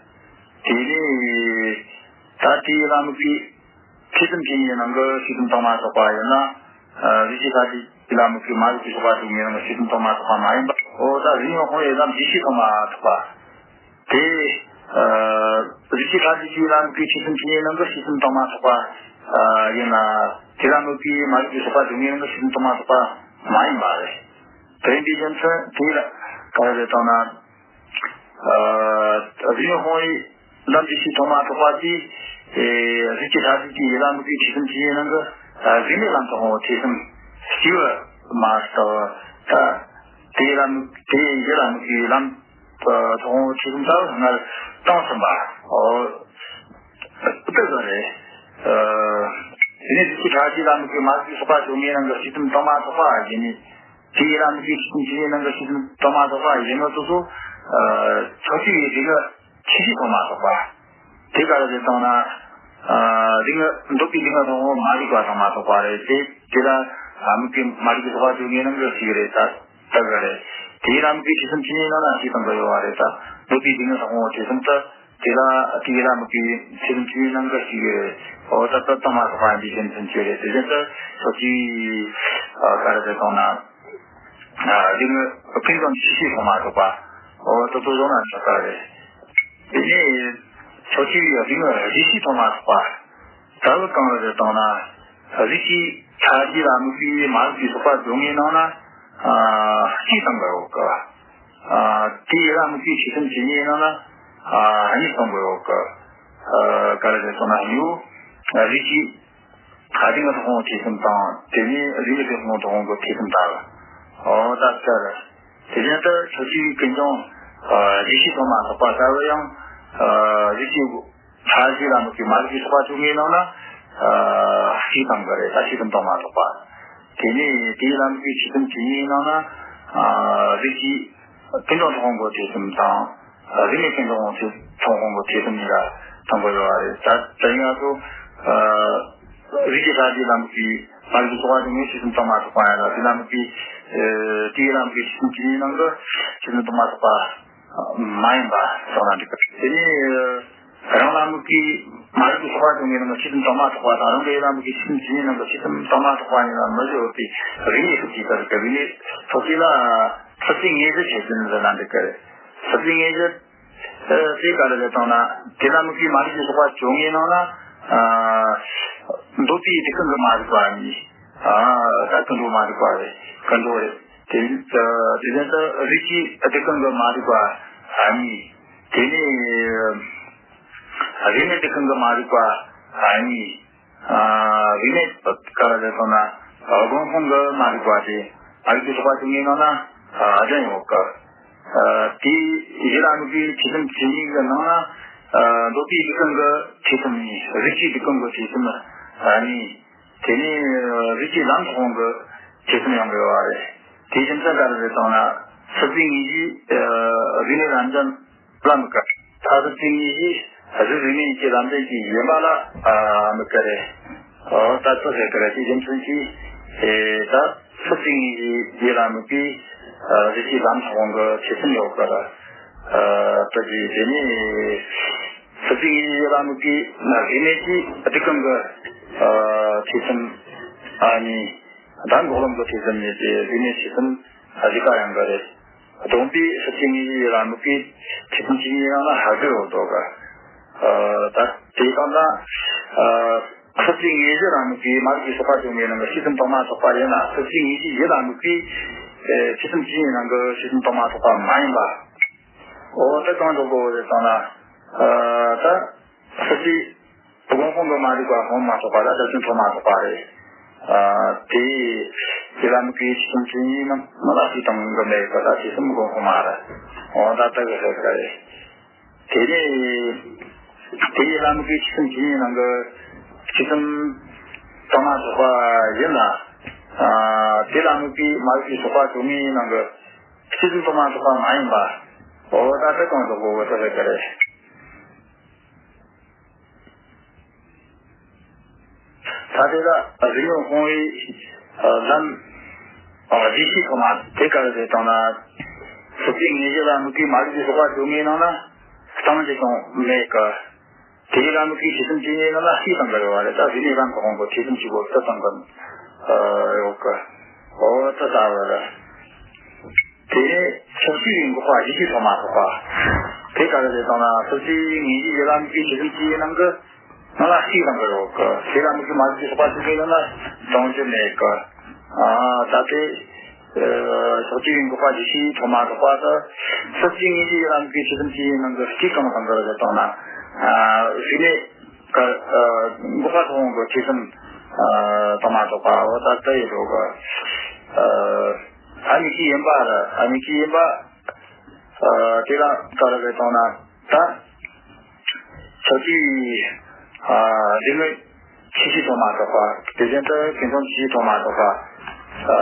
དེ་ནས་ད་དེའི་ལམ་གྱི་ཐེ་ཚོམ་ཇི་སྙེད་ནང་གི་ཐེ་ཚོམ་དྭངས་མ་ཐེག་པ་ཡིན་ན། ཨ། གཟུགས་ཀྱི་ཕྲ་རྒྱས་ལ་དམིགས་པའི་མ་རིག་པའི་ཚོགས་པ་བཅོ་ལྔའི་ནང་གི་ཐེ་ཚོམ་དྭངས་མ་ཐེག་པ་མ་ཡིན་པ། འོ་ད་གཟུགས་དབང་ཡི་ལམ་རྗེས་ཤེས་དྭངས་མ་ཐེག་པ། དེ། ཨ། གཟུགས་ཀྱི་ཕྲ་རྒྱས་ཀྱི་ལམ་གྱི་ཐེ་ཚོམ་ཇི་སྙེད་ནང་གི་ཐེ་ཚོམ་དྭངས་མ་ཐེག་པ། ཨ། ཡིན་ལ། དེ་ལ་དམིགས་པའི་མ་རིག་པའི་ཚོགས་པ་བཅོ་ལྔའི་ནང་གི་ཐེ་ཚོམ་དྭངས་མ་ཐེག་པ་མ་ཡིན་པ་རེད། དེ་ཡིན་པའི་རྒྱུ་མཚན་དེ་ལ་ག་རེ་རེད་བཏང་ན། ཨ། གཟུགས་དབང་ཡི་ལམ་རྗེས་ཤེས་དྭངས་མ་ཐེག་པ་དེ། ཨེ། གཟུགས་ཀྱི་ཕྲ་རྒྱས་ཀྱི་ཡུལ་ལ་དམིགས་པའི་ཐེ་ཚོམ་ཇི་སྙེད་ནང་གི། ཨ། གཟུགས་མེད་ལམ་ཐོབ་དབང་གི་ཐེ་ཚོམ་གཅིག་པུ་མ་གཏོགས། ད་དེ་ལ་དམིགས། དེའི་ཡུལ་ལ་དམིགས་པའི་ལམ། ཐོག་ཐེ་ཚོམ་ལྟ་བུ་སྔར་བཏང་ཟིན་པ། འོ། དེ་ཙམ་རེད། ཨ། དེ་ནས་གཟུགས་ཀྱི་ཕྲ་རྒྱས་ལ་དམིགས་པའི་མ་རིག་པའི་ཚོགས་པ་བཅོ་ལྔའི་ནང་གི་ཐེ་ཚོམ་དྭངས་མ་ཐེག་པ་ཡིན་ནི། དེ་ལ་དམིགས་པའི་ཐེ་ཚོམ་ཇི་སྙེད་ནང་གི་ཐེ་ཚོམ་དྭངས་མ་ཐེག་པ་ཡིན་ནོ་སོ་སོ། ཨ། ཕྱོགས་ཆོས་པའི་སྡེ་སྣོད་ཆོས་ཤེས་དྭངས་མ་ཐེག་པ། དེ་ག་རེ་རེད་བཏང་ན། ཨ། སྡེ་སྣོད། འདོད་པའི་སྡེ་སྣོད་ཐོག་མ་རིག་པ་དྭངས་མ་ཐེག་པ་རེད་དེ། དེ་ལ་དམིགས་པའི་མ་རིག་པའི་ཚོགས་པ་བཅོ་ལྔའི་ནང་གི་གཅིག་རེད། ད་ལྟ་ག་རེད། དེའི་ལམ་གྱི་ཐེ་ཚོམ་ཇི་སྙེད་ནང་ན་ཞེས་དང་པོ་ཡོད་པ་རེད། ད་འདོད་པའི་སྡེ་སྣོད་ཐོག་མའི་ཐེ་ཚོམ་དེ། དེ་ལ་དེའི་ལམ་གྱི་ཐེ་ཚོམ་ཇི་སྙེད་ནང་གི་གཅིག་རེད། འོ་ད་ལྟ་དྭངས་མ་ཐེག་པ་ཡིན་པའི་རྒྱུ་མཚན་གཅིག་རེད། དེ་བཞིན་དུ་ཕྱོགས་ཆོས་པའི། ཨ། ག་རེ་རེད་བཏང་ན། ཨ། སྡེ་སྣོད་ཀུན་རྫོབ་ཆོས་ཤེས་དྭངས་མ་ཐེག་པ། འོ་ད་ལྟ་བཟོ་ན་ཆགས་པ་རེད། དེ་ནས་ཕྱོགས་ཆོས་པའི་སྡེ་སྣོད་རྗེས་ཤེས་དྭངས་མ་ཐེག་པ། ད་ག་རེ་རེད་བཏང་ན། གཟུགས་ཀྱི་ཕྲ་རྒྱས་ལ་དམིགས་པའི་མ་རིག་པའི་ཚོགས་པ་བཅོ་ལྔའི་ནང་ན། ཨ། གཅིག་དང་པོ་ཡོད་གི། ཨ། དེའི་ལམ་གྱི་ཐེ་ཚོམ་ཇི་སྙེད་ནང་ན། ཨ། གཉིས་དང་པོ་ཡོད་གི། ཨ། ག་རེ་རེད་ཟེར་ན་ཡོད། གཟུགས་ཀྱི་ཕྲ་རྒྱས་ཐོག་མའི་ཐེ་ཚོམ་དང་། དེ་ནས་གཟུགས་མེད་ཀྱི་ཐོག་མའི་ཐེ་ཚོམ་ལྟ་བུ། འོ་ད་ལྟར། དེ་བཞིན་དུ་ཕྱོགས་ཆོས་པའི་ཀུན་རྫོབ། ཨ། རྗེས་ཤེས་དྭངས་མ་ཐེག་པ་ལྟ་བུ་ཡང་། ཨ། གཟུགས་ཀྱི་ཕྲ་རྒྱས་ལ་དམིགས་པའི་མ་རིག་པའི་ཚོགས་པ་བཅོ་ལྔའི་ནང་ན། ཨ། གཅིག་དང་པོ་རེད། ད་ཐེ་ཚོམ་དྭངས་མ་ཐེག་པ། དེ་ནས་དེའི་ལམ་གྱི་ཐེ་ཚོམ་ཇི་སྙེད་ནང་ན། ཨ། གཟུགས་ཀྱི་ཀུན་རྫོབ་ཐོག་མའི་ཐེ་ཚོམ་དང་། ཨ། གཟུགས་མེད་ཀུན་རྫོབ་ཐོག་མའི་ཐེ་ཚོམ་གཉིས་ལ་དང་པོ་ཡོད་པ་རེད། ད་དེ་ཡིན་ང་ཚོ། ཨ། གཟུགས་ཀྱི་ཕྲ་རྒྱས་ལ་དམིགས་པའི་མ་རིག་པའི་ཚོགས་པ་བཅོ་ལྔའི་ཐེ་ཚོམ་དྭངས་མ་ཐེག་པ་ཡིན་ལ། དེ་ལ་དམིགས་པའི། ཨ། དེའི་ལམ་གྱི་ཐེ་ཚོམ་ཇི་སྙེད་ནང་གི་ཐེ་ཚོམ་དྭངས་མ་ཐེག་པ་མ་ཡིན་པ་སོང་ན་འགྲིག་གི། དེ་ནས། རང་ལ་དམིགས་པའི་མ་རིག་པའི་ཚོགས་པ་བཅོ་ལྔའི་ནང་གི་ཐེ་ཚོམ་དྭངས་མ་ཐེག་པ་དང་། རང་གི་ཡུལ་ལ་དམིགས་པའི་ཐེ་ཚོམ་ཇི་སྙེད་ནང་གི་ཐེ་ཚོམ་དྭངས་མ་ཐེག་པ་གཉིས་ལ་མི་སྦྱོར་བའི་རིགས་ངེས་སུ་བྱེད་པར་གི། རིགས་ངེས་ཚོགས་ཀྱི་ལ་ཚོགས་ཚིག་ངེས་སུ་བྱེད་ཟིན་ཟེར་ན་འགྲིག་གི་རེད། ཚོགས་ཚིག་ངེས་སུ། ཨ། དེ་ག་རེ་རེད་བཏང་ན། དེ་ལ་དམིགས་པའི་མ་རིག་པའི་ཚོགས་པ་བཅོ་ལྔའི་ནང་ན། ཨ། འདོད་པའི་སྡིག་ཀུན་གྱི་མ་རིག་པ་གཉིས། ཨ། ད་ཀུན་འགྲོ་མ་རིག་པ་རེད། ཀུན་འགྲོ་རེད། དེ། ཨ། དེ་བཞིན་དུ་གཟུགས་ཀྱི་སྡིག་ཀུན་གྱི་མ་རིག་པ་གཉིས། དེ་ནས། ཨ། གཟུགས་མེད་སྡིག་ཀུན་གྱི་མ་རིག་པ་གཉིས། ཨ། གཟུགས་མེད་ག་རེ་རེད་བཏང་ན། སྒོམ་སྤང་གི་མ་རིག་པ་དེ། མ་རིག་པའི་ཚོགས་པ་བཅོ་ལྔའི་ནང་ན། ཨ། བདུན་ཡོད་གི། ཨ། དེའི་ཡུལ་ལ་དམིགས་པའི་ཐེ་ཚོམ་ཇི་སྙེད་ཀྱི་ནང་ན། ཨ། འདོད་པའི་སྡིག་ཀུན་གྱི་ཐེ་ཚོམ་གཉིས། གཟུགས་ཀྱི་སྡིག་ཀུན་གྱི་ཐེ་ཚོམ་གཉིས། དེ་ནས་གཟུགས་ཀྱི་ལམ་ཐོག་གི་ཐེ་ཚོམ་ཡང་དགོས་པ་རེད། དེའི་རྒྱུ་མཚན་ག་རེ་རེད་བཏང་ན། ཚོགས་ཚིག་ངེས་གཞི། ཨ། གཟུགས་མེད་ལམ་འཛིན་ལ་དམིགས་པ། ད་ཚོགས་ཚིག་ངེས་གཞི་གཟུགས་རིག་གནས་ཀྱི་ལམ་འཛིན་གྱི་ཡིན་པ་ལ། ཨ། དམིགས་པ་རེད། འོ་ད་ཚོགས་ཟེར་གི་རེད། དེའི་རྒྱུ་མཚན་གྱིས། ཨེ། ད་ཚོགས་ཚིག་ངེས་གཞི་ཡུལ་ལ་དམིགས་པའི། ཨ། གཟུགས་ཀྱི་ལམ་ཐོག་གི་ཐེ་ཚོམ་ཡོད་གི་རེད། ཨ། ད་དེ་དེ་ནས་ཚོགས་ཚིག་ངེས་གཞི་ཡུལ་ལ་དམིགས་པའི་གཟུགས་མེད་ཀྱི་སྡིག་ཀུན་གྱི། ཨ། ཐེ་ཚོམ་གཉིས། ད་འགོག་ལམ་གྱི་ཐེ་ཚོམ་ཡིན་ཏེ་རིག་གནས་ཐེ་ཚོམ་གཞི་ཀ་ཡང་གི་རེད། བསྡོམས་པས་ཤེར་ཕྱིན་དངོས་གཞི་ཡིད་ལ་དམིགས་པའི་ཐེ་ཚོམ་ཇི་སྙེད་ཡིན་ན་ཧ་གི་འོ་དོ་ག་ད་དེ་དང་ད་ཤེར་ཕྱིན་དངོས་གཞི་ལ་དམིགས་པའི་མ་རིག་པའི་ཚོགས་པ་བཅོ་ལྔའི་ནང་གི་ཐེ་ཚོམ་དང་མ་ཚོགས་པ་ཡིན་ལ། ཤེར་ཕྱིན་དངོས་གཞི་ཡིད་ལ་དམིགས་པའི་ཐེ་ཚོམ་ཇི་སྙེད་ནང་གི་ཐེ་ཚོམ་དང་མ་ཚོགས་པ་མ་ཡིན་པ། འོ་ད་གང་འཇོག་དགོས་རེད་དང་ན། ད་ཤེར་ཕྱིན་དགོངས་དཔང་གི་མ་རིག་པ་སྔོན་མ་ཚོགས་པ་ལ་ད་ཐེ་ཚོམ་ཐོག་མ་ཚོགས་པ་རེད། དེ་ཡི་ལམ་གྱི་ཐེ་ཚོམ་ཇི་སྙེད་ནང་ལ་ཤེར་ཕྱིན་གྱི་མེད་པ་ལ་ཐེ་ཚོམ་དགོངས་དཔང་མ་རེད། འོ་ད་ལྟ་གི་ཧེ་ག་རེད། དེ་ནས་དེ་ཡི་ལམ་གྱི་ཐེ་ཚོམ་ཇི་སྙེད་ནང་གི་ཐེ་ཚོམ་ཐོག་མ་ཚོགས་པ་ཡིན་ལ། དེ་ལ་དམིགས་པའི་མ་རིག་པའི་ཚོགས་པ་བཅོ་ལྔའི་ནང་གི་ཐེ་ཚོམ་ཐོག་མ་ཚོགས་པ་མ་ཡིན་པ། འོ་ད་ལྟ་གང་འཇོག་དགོས་པ་ད་ཧེ་ག་རེད། ད་དེ་ལ་རིག་གནས་སྤོང་བའི་ལམ་རྒྱས་བཤད་ཐོག་མ་དེ་ག་རེ་རེད་དང་ན། ཤེར་ཕྱིན་དངོས་གཞི་ལ་དམིགས་པའི་མ་རིག་པའི་ཚོགས་པ་བཅོ་ལྔའི་ནང་ན་སྟོང་གཞི་དང་མེད་ཀི། དེའི་ལམ་གྱི་ཐེ་ཚོམ་ཇི་སྙེད་ཡིན་ན་ཤེས་དང་འགལ་བ་རེད། ད་རིག་གནས་ལམ་གྱི་དབང་གིས་ཐེ་ཚོམ་གཅིག་པོ་སྤྲོས་དང་འགལ་ཡོད་ཀི། འོ་ད་ལྟ་བ་རེད། དེ་ནས་ཕྱོགས་བཅུ་པའི་འགོག་པ་རྒྱས་བཤད་ཐོག་མ་ཚོགས་པ། དེ་ག་རེ་རེད་དང་ན། ཤེར་ཕྱིན་དངོས་གཞི་ཡིད་ལ་དམིགས་པའི་ཐེ་ཚོམ་ཇི་སྙེད་ནང་གི་ནང་ལ་ཤེས་དང་འགལ་ཡོད་ཀི། དེ་ལ་དམིགས་པའི་མ་རིག་པའི་ཚོགས་པ་ཇི་སྙེད་ཡིན་ན་སྟོང་གཞི་མེད་ཀི། ཨ་ད་དེ་ཕྱོགས་བཅུ་པའི་འགོག་པ་རྒྱས་བཤད་ཐོག་མ་ཚོགས་པ་དེ། ཤེར་ཕྱིན་དངོས་གཞི་ཡིད་ལ་དམིགས་པའི་ཐེ་ཚོམ་ཇི་སྙེད་ནང་གི་སྤྲོས་གང་དང་འགལ་རེད་དང་ན། རིག་གནས་འགོག་པ་ཐོག་གི་ཐེ་ཚོམ་ཐོག་མ་ཚོགས་པ། འོ་ད་ལྟ་ཡི་རོ་གི། ཨ་ནི་ཅི་ཡིན་པ་རེད། ཨ་ནི་ཅི་ཡིན་པ། དེ་ལ་ག་རེ་རེད་དང་ན། ད་ཕྱོགས་བཅུའི་སྡུག་བསྔལ་ཆོས་བཞི་ཐོག་མ་ཚོགས་པ། དེ་བཞིན་དུ་ཀུན་འབྱུང་ཆོས་བཞི་ཐོག་མ་ཚོགས་པ་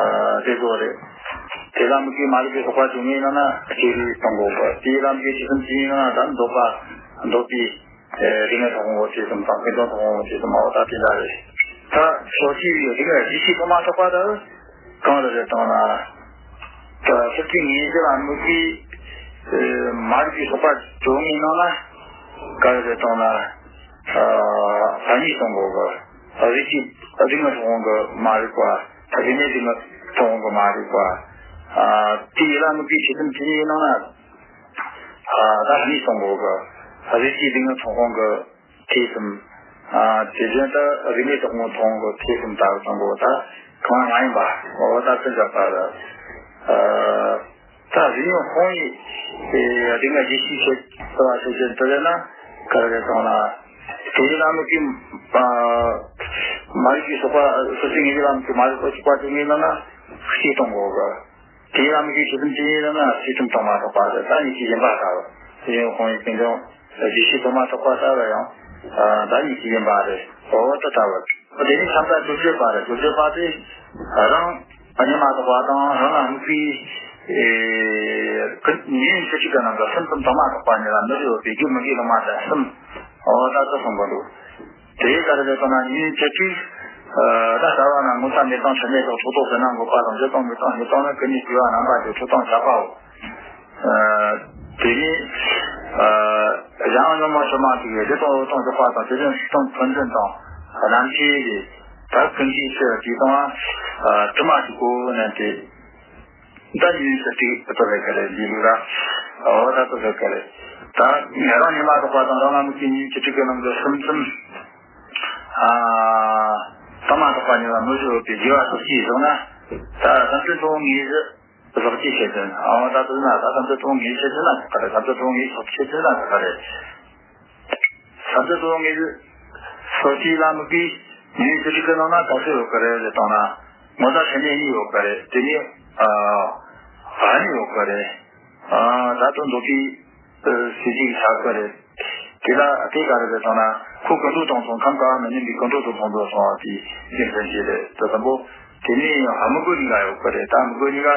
དེ་ཚོ་རེད། དེ་ལ་དམིགས་པའི་མ་རིག་པའི་ཚོགས་པ་བཅོ་ལྔའི་ནང་ན་སྤྲོས་པའི་དང་པོ། དེའི་ལམ་གྱི་ཐེ་ཚོམ་ཇི་སྙེད་ཡིན་ན་ད་འདོད་པ་འདོད་པའི་རིག་གནས་ཐོག་གི་ཐེ་ཚོམ་དང་། ཀུན་འབྱུང་ཐོག་གི་ཐེ་ཚོམ། འོ་ད་དེ་འདྲ་རེད། ད་ཕྱོགས་བཅུའི་སྡུག་བསྔལ་རྒྱས་བཤད་ཐོག་མ་ཚོགས་པ་དེ་གང་རེད་དང་ན། ད་ཤེར་ཕྱིན་དངོས་གཞི་ལ་དམིགས་པའི་མ་རིག་པའི་ཚོགས་པ་བཅོ་ལྔའི་ནང་ན་ག་རེ་རེད་དང་ན། བདག་ཉིད་སྟོང་གོ་གི། རིགས་ཀྱི་སྡུག་བསྔལ་ཐོག་གི་མ་རིག་པ། ད་རིགས་ནས་སྡུག་བསྔལ་ཐོག་གི་མ་རིག་པ། དེ་ཡི་ལ་དམིགས་པའི་ཐེ་ཚོམ་ཇི་སྙེད་ཡིན་ན། བདག་ཉིད་སྟོང་གོ་གི། རིགས་ཀྱི་སྡུག་བསྔལ་ཐོག་གི་ཐེ་ཚོམ། དེ་བཞིན་དུ་རིགས་ནས་སྡུག་བསྔལ་ཐོག་གི་ཐེ་ཚོམ་ལྟ་བུ་དང་པོ་ད་གང་མ་ཡིན་པ། འོ་ད་དེ་འདྲ་པ་རེད། ད་རིག་གནས་སྤོང་བའི་སྡུག་བསྔལ་རྒྱས་བཤད་བྱེད་པ་ཟེར་གྱི་འདི་རེད་ན་ག་རེ་རེད་དང་ན། དེའི་ལམ་གྱི་མ་རིག་པའི་ཚོགས་པ། ཤེར་ཕྱིན་དངོས་གཞི་ལམ་གྱི་མ་རིག་པའི་ཚོགས་པ་དེ་ཉིད་ལ་ན་ཤེས་སྟོང་གོ་གི། དེའི་ལམ་གྱི་ཐེ་ཚོམ་ཇི་སྙེད་ཡིན་ན་ཐེ་ཚོམ་ཐོག་མ་ཚོགས་པ་རེད། ད་ཉིད་ཀྱི་ཡིན་པ་ལྟ་བུ། རིག་གནས་སྤོང་བའི་ཀུན་འབྱུང་རྒྱས་བཤད་ཐོག་མ་ཚོགས་པ་ལྟ་བུ་ཡང་ད་ཉིད་ཀྱི་ཡིན་པ་རེད། འོ་ད་ལྟ་བུ། དེ་ནས་ཐ་མ་བཅོ་བརྒྱད་པ་རེད། བཅོ་བརྒྱད་པ་དེ་རང་གཉིས་མ་གཏོགས་པ་དང་རང་ལ་དམིགས་པའི་ཉིན་བཅུ་དྲུག་གི་ནང་གི་སེམས་ཙམ་དང་མ་གཏོགས་པ་གཉིས་ལ་ནུབ་ཡོད་པའི་དགེ་མི་དགེ་ལ་མ་དང་གསུམ། འོ་ད་ལྟ་གསུངས་པ་འདུག་དེ་ག་རེ་རེད་ལྟ་ན་ཉིན་བཅུ་དྲུག་ད་རྩ་བ་ན་ངོ་ཚ་མེད་དང་ཕྲི་མེད་དང་ཕྲག་དོག་ཟེར་ན་འགོག་པ་དང་། བརྗེད་སྟོང་མེད་དང་ཉེས་སྟོང་ན་ཀུན་ནས་ཞི་བ་རྣམ་པ་དེ་ཁྲོ་སྟོང་ཆགས་པའོ། དེ་ནས་གཞན་སྙོམས་མ་ཆོད་མ་དེ་གའི་བདེ་སྟོང་འོད་སྟོང་འཇོག་པ་དང་། དེ་བཞིན་སྲིད་དང་ཕན་ཚུན་དང་རྣམ་ཤེས་ཀྱི་ད་ཀུན་གྱི་ཆོས་དེ་དང་དྲི་མ་དེ་གོ་ནས་དེ་ད་ཉིན་ཞག་གཅིག་ཏུ་རེ་ག་རེ་འདི་ལུགས་ར། འོ་ད་ཏུ་རེ་ག་རེ་ད་ང་རང་ཉི་མ་དོག་པ་དང་རང་ལ་མི་ཚེ་ཉིན་བཅུ་དྲུག་གི་ནང་གི་སེམས་ཙམ་ཨ་ད་མ་དོག་པ་ཉིད་ལ་མི་བཟོད་པའི་དགེ་བ་སོགས་ཀྱིས་བཟུང་ན། ད་བསམ་ཚུལ་དང་ངེས་གཞི། བཟོ་བཅོས་བྱེད་ཚུལ། འོ་ད་དུ་ན་ད་བསམ་ཚུལ་དང་ངེས་བྱེད་ཚུལ་ན་ག་རེ། བསམ་ཚུལ་དང་ངེས་བཟོ་བཅོས་བྱེད་ཚུལ་ན་ག་རེ། བསམ་ཚུལ་དང་ངེས་བཟོ་བཅོས་ལ་དམིགས་པའི་ཉིན་བཅུ་དྲུག་གི་ནང་ན་ག་ཚོད་ཡོད་གི་རེད་ལབ་བཏང་ན། ངོ་ཚ་ཕྲི་མེད་གཉིས་ཡོད་གི་རེད། དེ་ནས་ཨ་ཨ་གཉིས་ཡོད་གི་རེད། ཨ་ད་དུང་འདོད་པའི་ཨ་སྲིད་ཞིག་ཆགས་གི་རེད། དེ་ལ་དེ་ག་རེ་རེད་བཏང་ན། ཁོ་ཀུན་འགྲོ་དང་མཚུངས། ཁམས་དཀར་མི་མཉམ་པའི་ཀུན་འགྲོ་དང་མཚུངས་འགྲོ་སོང་བ་དེའི་རྒྱུ་མཚན་ཞིག་རེད། དེ་དང་པོ། དེ་ནས་ཡང་དམིགས་པ་གཉིས་ཀ་ཡོད་པ་རེད། ད་དམིགས་པ་གཉིས་ཀ་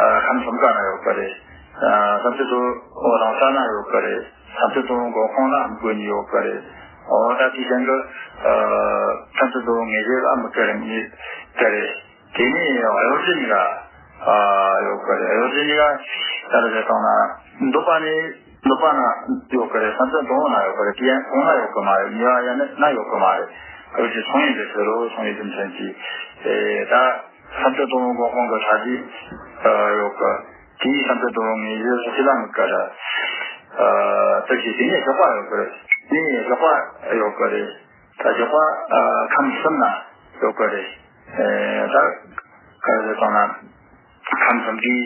ཨ་ཁམས་གསུམ་ཀ་ན་ཡོད་པ་རེད། ཨ་བསམ་ཚུལ་དང་འོ་རང་ས་ན་ཡོད་པ་རེད། བསམ་ཚུལ་དང་འགོག་སྤང་ན་དམིགས་པ་གཉིས་ཡོད་པ་རེད། འོ་ད་དེ་ཅན་གྱི་ཨ་བསམ་ཚུལ་དང་ངེས་བྱེད་ལ་དམིགས་པ་གཉིས་དེ་རེད། དེ་ནས་ཡང་གཡོ་སྒྱུ་གཉིས་ཀ་ཨ་ཡོད་པ་རེད། གཡོ་སྒྱུ་གཉིས་ཀ་ད་རེ་རེ་བཏང་ན། འདོད་པ་ནི་འདོད་པ་ན་ཡོད་པ་རེད། བསམ་ཚུལ་དང་འོ་ན་ཡོད་པ་རེད། དེ་ཡང་གོང་ན་ཡོད་གི་མ་རེད། གཉིས་པ་ཡང་ན་ཡོད་གི་མ་རེད། གཡོ་སྒྱུ་ཚོང་ཡིན་པའི་ཕྱིར་རོ། ཚོང་ཡིན་དུ་མཚོན་གྱི་ཨེ་ད། བསམ་གཏན་སྟོང་ལོ་འགོག་སྤང་གི་ཕྱག་རྒྱ་ཡོད་གི། དེའི་བསམ་གཏན་སྟོང་ལོ་ངེས་གཞི་སོགས་ཅི་ལ་དམིགས་གི་རེད། ད་ཅི་དེ་ནས་ཞོགས་པ་ཡོད་གི་རེད། དེ་ནས་ཞོགས་པ་ཡོད་གི་རེད། ད་ཞོགས་པ་ཁམས་གསུམ་ན་ཡོད་གི་རེད། ད་ག་རེ་ཟེར་དང་ན། ཁམས་གསུམ་གྱི་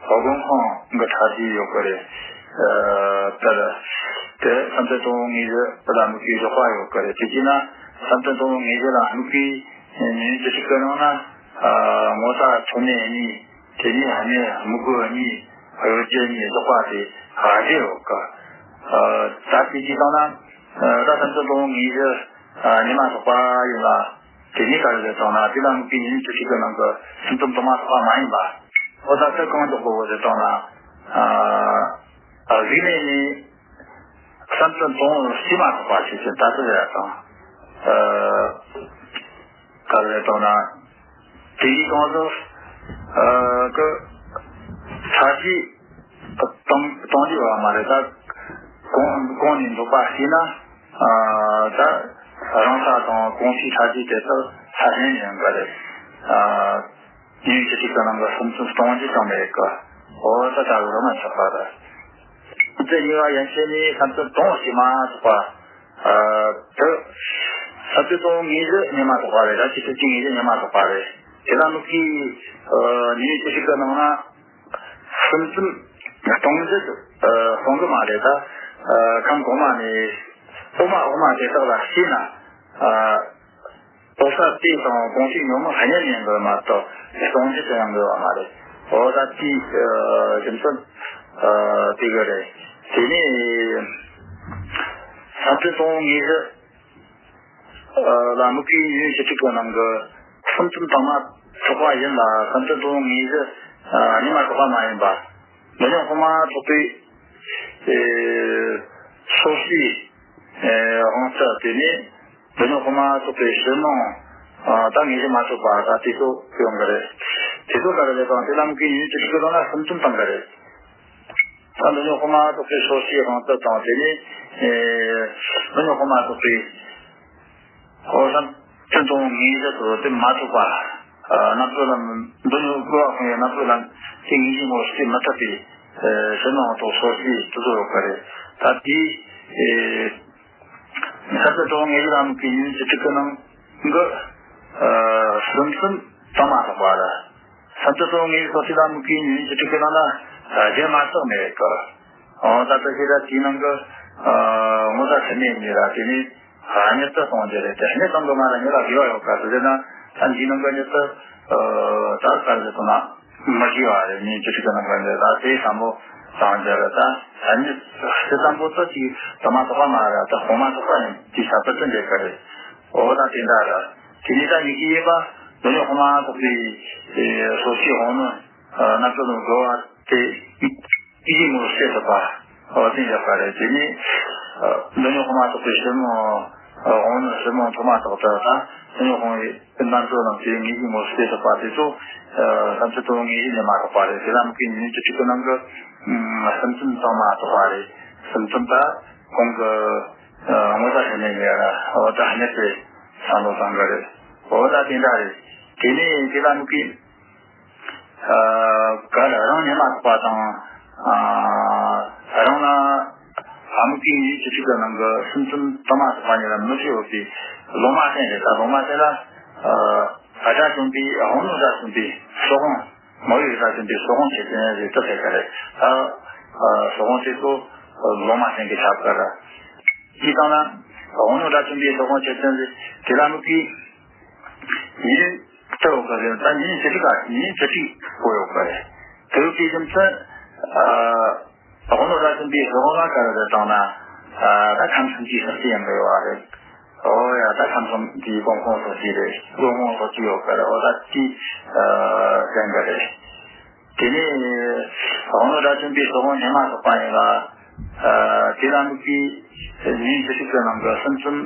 ཧོ་སྒོམ་ཁང་གི་ཕྱག་རྒྱ་ཡོད་གི་རེད། ལྟར། དེ་བསམ་གཏན་སྟོང་ལོ་ངེས་གཞི་ལ་དམིགས་པའི་ཞོགས་པ་ཡོད་གི་རེད། དེ་བྱས་ན་བསམ་གཏན་སྟོང་ལོ་ངེས་གཞི་ལ་དམིགས་པའི་ཉིན་བཅུ་གཅིག་གི་ནང་ན་ངོ་ཚ་མཚམས་མེད་གཉིས། དེ་ནས་ཨ་ནི་དམུ་རྒོད་གཉིས། གཡོ་སྒྱུ་གཉིས། ཟློག་པ་དེ་ཕྱག་རྒྱ་ཡོད་གི། ད་དེ་བྱས་བཏང་ན་ད་བསམ་གཏན་སྟོང་ལོ་ངེས་གཞི་ཉི་མ་རྟག་པ་ཡིན་ལ། དེ་ནས་ག་རེ་ཟེར་བཏང་ན་དེ་ལ་དམིགས་པའི་ཉིན་བཅུ་གཅིག་གི་ནང་གི་སུམ་རྩོམ་དུ་མ་རྟག་པ་མ་ཡིན་པ། འོ་ད་དེ་གང་འཇོག་དགོས་ཟེར་བཏང་ན། གཟུགས་མེད་ནས་བསམ་གཏན་སྟོང་ལོ་ཕྱི་མ་རྟག་པ་ཞིག་ཟེར་ད་ལྟ་ཟེར་ཡ་དང་། ག་རེ་ཟེར་བཏང་ན། དེ་ཡི་གང་ཟག་གི་ས་གཞི་སྟོང་སྟོང་རྒྱུ་བ་མ་རེད། ད་གོང་གོང་ནས་འདོད་པ་ཤེས་ན། ད་རང་ས་དང་གོང་ས་ས་གཞི་དེ་དག་ས་གཞན་ཡང་ག་རེད། ཉིན་བཅུ་གཅིག་གི་ནང་གི་སུམ་རྩོམ་སྟོང་རྒྱུ་ཅང་མེད་གི། འོ་ད་ད་རུ་མ་ཆགས་པ་རེད། དེ་གཉིས་པ་ཡན་ཆད་ནས་བསམ་གཏན་སྟོང་ཕྱི་མ་རྟག་པ། དེ་བསམ་གཏན་སྟོང་ལོ་ངེས་གཞི་ཉི་མ་རྟག་པ་རེད། ད་ཅི་ཐུབ་ཀྱི་ངེས་གཞི་ཉི་མ་རྟག་པ་རེད། དེ་ལ་དམིགས་ཀྱི་ཉིན་བཅུ་གཅིག་གི་ནང་ན་སུམ་རྩོམ་སྟོང་རྒྱུ་སྟོང་གི་མ་རེད། ད་ཁམས་གོང་མ་ནས་འོག་མ་འོག་མ་དེ་དག་ལ་ཤེས་ན། འོག་ས་དེ་དང་གོང་ས་ཉོན་མོངས་ཧ་ཉམས་ཡིན་དགོས་མ་གཏོགས་སྟོང་རྒྱུ་ཅི་ཡང་དགོས་པ་མ་རེད། འོ་ད་དེའི་རྒྱུ་མཚན་དེ་ག་རེད། དེ་ནས་བསམ་གཏན་སྟོང་ལོ་ངེས་གཞི་ལ་དམིགས་པའི་ཉིན་བཅུ་གཅིག་གི་ནང་གི་སུམ་རྩོམ་དུ་མ་རྟག་པ་ཡིན་ལ་བསམ་གཏན་སྟོང་ལོ་ངེས་གཞི་ཉི་མ་རྟག་པ་མ་ཡིན་པ། འདོད་ཉོན་དབུ་མ་རྟག་པའི་སོ་སོའི་དབང་རྩ་དེ་ནས། འདོད་ཉོན་དབུ་མ་རྟག་པའི་ཕྱིར་མིང་། ད་ངེས་གཞི་མ་གྲུབ་པ་ད་དེ་ཚོ་ཡོང་གི་རེད། དེ་ཚོ་ག་རེ་རེད་དང་དེ་ལ་དམིགས་པའི་ཉིན་བཅུ་གཅིག་གི་ནང་ན་སུམ་རྩོམ་བཏང་གི་རེད། ད་འདོད་ཉོན་དབུ་མ་རྟག་པའི་སོ་སོའི་དབང་རྩ་དང་དེ་ནས་འདོད་ཉོན་དབུ་མ་རྟག་པའི་ཧོ་བསམ་གཏན་སྟོང་ལོ་ངེས་གཞི་དུ་དེ་མ་གྲུབ་པ། རྣམ་གྲོལ་ལམ་འདོད་ཉོན་བསླུ་བ་སྤངས་པའི་རྣམ་གྲོལ་ལམ་དེ་ངེས་གཞི་ངོ་སྤྲད་མི་ཐུབ་པའི་ཕྱིར་མིང་དང་སོ་སོའི་དེ་ཚོ་ཡོད་གི་རེད། ད་དེའི། བསམ་གཏན་སྟོང་ལོ་ངེས་གཞི་ལ་དམིགས་པའི་ཉིན་བཅུ་གཅིག་གི་ནང་གི་སུམ་རྩོམ་དུ་མ་རྟག་པ་རེད། བསམ་གཏན་སྟོང་ལོ་ངེས་གཞི་སོ་སོ་ལ་དམིགས་པའི་ཉིན་བཅུ་གཅིག་གི་ནང་ན་རྒྱུ་མ་རྟག་མེད་གི། འོ་ད་ལྟ་ཞེ་དྲག་དེའི་ནང་གི་ངོ་ཚ་ཚད་མེད་གཉིས་ར་དེ་ནས་གཉིས་སུ་སྟོང་རྒྱུ་རེད། དེ་གཉིས་སྟོང་གི་མ་ར་གཉིས་ལ་དགེ་བ་ཡོད་ག་ཟེར་ན། ད་འདིའི་ནང་གི་གཉིས་སུ་ད་ག་རེ་ཟེར་ན། མི་དགེ་བ་རེད། ཉིན་བཅུ་གཅིག་གི་ནང་གི་འདི་ད་དེ་བསམ་བློ་བཏང་རྒྱུ་རེད། ད་ཨ་ནི་དེ་བསམ་བློ་ཙི་ཅིག་དུ་མ་རྟག་པ་མ་རེད། ད་དབུ་མ་རྟག་པ་ཡིན་དེ་ས་ཙི་ཙི་འདྲེ་ག་རེད། འོ་ད་དེ་འདྲ་རེད། དེ་ནས་ད་ངེས་ཀྱི་ཡིན་པ་འདོད་ཉོན་དབུ་མ་རྟག་པའི་སོ་སོའི་དབང་ནི་རྣམ་གྲོལ་དུ་འགྲོ་བ་དེ་ཡིད་ཀྱི་ངོ་བོར་སྐྱེ་ཐུབ་པ། འོ་དེ་འཇོག་པ་རེད། དེ་ནས་འདོད་ཉོན་དབུ་མ་རྟག་པའི་ཕྱིར་མིང་། དབང་ནི་ཕྱིར་མིང་དུ་མ་རྟག་ཏུ་ད་འདོད་ཉོན་དབུ་མའི་རྣམ་གྲོལ་ལམ་དེ་ངེས་ཀྱི་ངོ་བོར་སྐྱེ་ཐུབ་པ་དེ་ཚོ་བསམ་གཏན་སྟོང་ལོ་ངེས་གཞི་ཉི་མ་རྟག་པ་རེད། དེ་ལ་དམིགས་པའི་ཉིན་བཅུ་གཅིག་གི་ནང་གི་སུམ་རྩོམ་དུ་མ་རྟག་པ་རེད། སུམ་རྩོམ་ད་གོང་གི་ངོ་ཚ་ཚད་མེད་གཉིས་ར་འོ་ད་གཉིས་སུ་བསམ་བློ་བཏང་གི་རེད། འོ་ད་དེ་འདྲ་རེད། དེ་ནས་དེ་ལ་དམིགས་པའི་ག་རེ་རང་ཉིད་མ་རྟོགས་པ་དང་། རང་ལ་ཨ་མུ་གའི་ཉིན་བཅུ་གཅིག་གི་ནང་གི་སུམ་རྩོམ་དུ་མ་རྟོགས་པ་གཉིས་ལ་མི་སྲིད་ཡོད་པའི་ལོག་མ་ཅན་རེད། ད་ལོག་མ་ཅན་ལ་ཨ་དགྲ་བཅོམ་པའི་དབང་ནོ་དགྲ་བཅོམ་པའི་སྲོག་དབང་མ་ཡུལ་དགྲ་བཅོམ་པའི་སྲོག་དབང་ཆེ་ཆུང་རེད་དུ་ཟེར་ག་རེད། ད་སྲོག་དབང་དེ་ཚོ་ལོག་མ་ཅན་གྱི་ཁྱབ་ཀ་ར། ཅི་ལྟར་ན་དབང་ནོ་དགྲ་བཅོམ་པའི་སྲོག་དབང་ཆེ་ཆུང་རེད། དེ་ལ་དམིགས་པའི། ཉིན་དུ་ཡོད་པ་རེད། ད་ཉིན་བཅུ་གཅིག་ག་ཉིན་བཅུ་གཅིག་པོ་ཡོད་པ་རེད། དེ་ཡོད་པའི་རྒྱུ་མཚན། ཨ་དབང་ནོ་དགྲ་བཅོམ་པའི་སྲོག་དབང་ལ་ག་རེ་རེད་བཏང་ན། ཨ་ད་ཁམས་གསུམ་གྱི་ཤེས་ཡོན་ཡོད་པ་རེད། ཨོ་ཡ་ད་ཁམས་གསུམ་གྱི་སྒོམ་ཁུངས་སོགས་ཀྱི་རེད། སྒོམ་ཁུངས་སོགས་ཀྱི་ཡོད་པ་རེད། ཨོ་ད་དེ་ཨ་ཟེར་ག་རེད། དེ་ནས་དབང་ནོ་དགྲ་བཅོམ་པའི་སྲོག་དབང་ཉིན་མ་རྟོགས་པ་ཡིན་ལ། ཨ་དེ་ལ་དམིགས་པའི་ཉིན་བཅུ་གཅིག་གི་ནང་གི་སུམ་རྩོམ་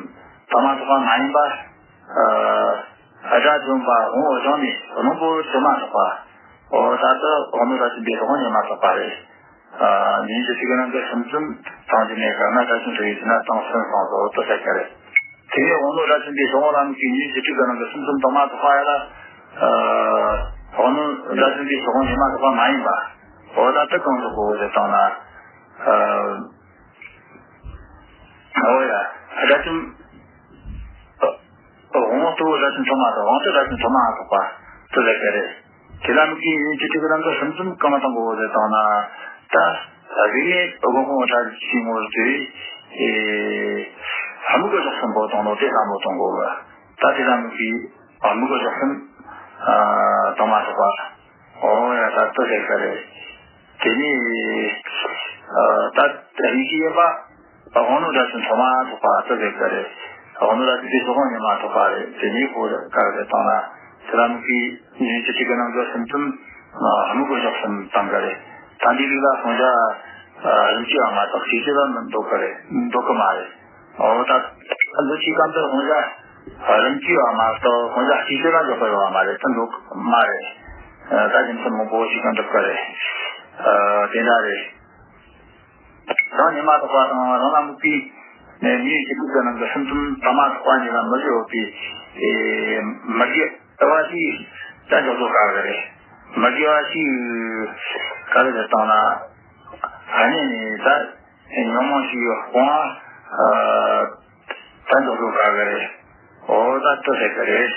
དུ་མ་རྟོགས་པ་མ་ཡིན་པ། ཨ་དགྲ་བཅོམ་པ་དབང་པོ་བྱང་ནས་རྣོན་པོ་དུ་མ་རྟོགས་པ། འོ་ད་ལྟ་དབང་ནོ་དགྲ་བཅོམ་པའི་སྲོག་དབང་ཉིན་མ་རྟོགས་པ་རེད། ཨ་ཉིན་བཅུ་གཅིག་གི་ནང་གི་སུམ་རྩོམ་བཏང་རྒྱུ་མེད་ཀ་ན་དགྲ་བཅོམ་དུ་ཡོད་ན་བཏང་སོང་སོང་དུ་དུ་ཟེར་ག་རེད། དེ་ནས་དབང་རྣོན་སྒྲ་གཅན་འདྲེའི་སྲིད་དབང་རིང་ལུགས་ཀྱི་ཉིན་བཅུ་དྲུག་གི་ནང་གི་སུམ་ཅུ་སོ་དང་མ་ཐོགས་པ་ཡ་ལ། ཨ། དབང་རྣོན་སྒྲ་གཅན་འདྲེའི་སྲིད་དབང་ཉི་མ་ཐོགས་པ་མ་ཡིན་པ། འོ་ད་དེ་གང་ཟག་གོ་ཟེར་བཏང་ན། ཨ། འོ་ཡ། སྒྲ་གཅན། དབང་རྟུལ་སྒྲ་གཅན་ཐོགས་མ་དང་དབང་རྟུལ་སྒྲ་གཅན་ཐོགས་མ་ཐོགས་པ་དེ་ལ་ག་རེ། དེ་ལ་དམིགས་པའི་ཉིན་བཅུ་དྲུག་གི་ནང་གི་སུམ་ཅུ་གང་ལ་གཏོང་དགོས་ཟེར་བཏང་ན། ད་རིག་གནས་དབང་པོ་ཕྲ་ཞིང་ངོ་བོར་དུས། ཨེ། དམིགས་པ་གཞག་གསུམ་པོ་དང་ནོ་དེ་བསམ་བློ་གཏོང་དགོས་པ། ད་དེ་ལ་དམིགས་པའི་དམིགས་པ་གཞག་གསུམ། ཨ། དང་མ་ཐོགས་པ། འོ་ཡ། ད་ལྟ་ཟེར་ག་རེ། དེ་ནས། ཨ། ད་དམིགས་པའི་དབང་པོ། དབང་རྣོན་སྒྲ་གཅན་ཐོགས་མ་ཐོགས་པ་དེ་ཟེར་ག་རེ། དབང་རྣོན་སྒྲ་གཅན་འདྲེའི་སྲིད་དབང་ཉི་མ་ཐོགས་པ་རེད། དེ་ནས་ཁོ་ག་རེ་བཏང་ན། དེ་ལ་དམིགས་པའི་ཉིན་བཅུ་གཅིག་གི་ནང་གི་སུམ་ཅུ། ཨ། དམིགས་པ་གཞག་གསུམ་བཏང་ག་རེ། ད་འདི་རིགས་ལ་དབང་ཆ། ཨ། རིམ་གྱིས་པ་མ་གཏོགས་ཤེས་བྱེད་ལ་འདོད་གི་རེད། འདོད་གི་མ་རེད། འོ་ད། འདི་ཅིག་གམ་དུ་དབང་ཆ་རིམ་གྱིས་པ་མ་གཏོགས་དབང་ཆ་ཤེས་བྱེད་ལ་འཇོག་པ་ཡོད་པ་མ་རེད། ད་འདོད་གི་མ་རེད། ཨ། ད་རྒྱུ་མཚན་མང་པོ་ཞིག་གང་འགྲུབ་གི་རེད། ཨ། དེ་འདྲ་རེད། རང་ཉིད་མ་ཐོགས་པ་དང་རང་ལ་དམིགས་པའི་ཉིན་བཅུ་དྲུག་གི་ནང་གི་སུམ་ཅུ་སོ་དང་མ་ཐོགས་པ་གཉིས་ལ་མི་དགེ་བ་པའི། ཨེ། མི་དགེ་བ་ཞིག་ད་འཇོག་དགོས་ག་གི་རེད། མི་དགེ་བ་ཞིག་ག་རེ་ཟེར་བཏང་ན། ཨ་ནི་ནི་ད་ཉོན་མོངས་ཤིག་སྤོང་བ། ཨ། ད་འཇོག་དགོས་ག་གི་རེད། འོ་ད་དེ་ཟེར་གི་རེད།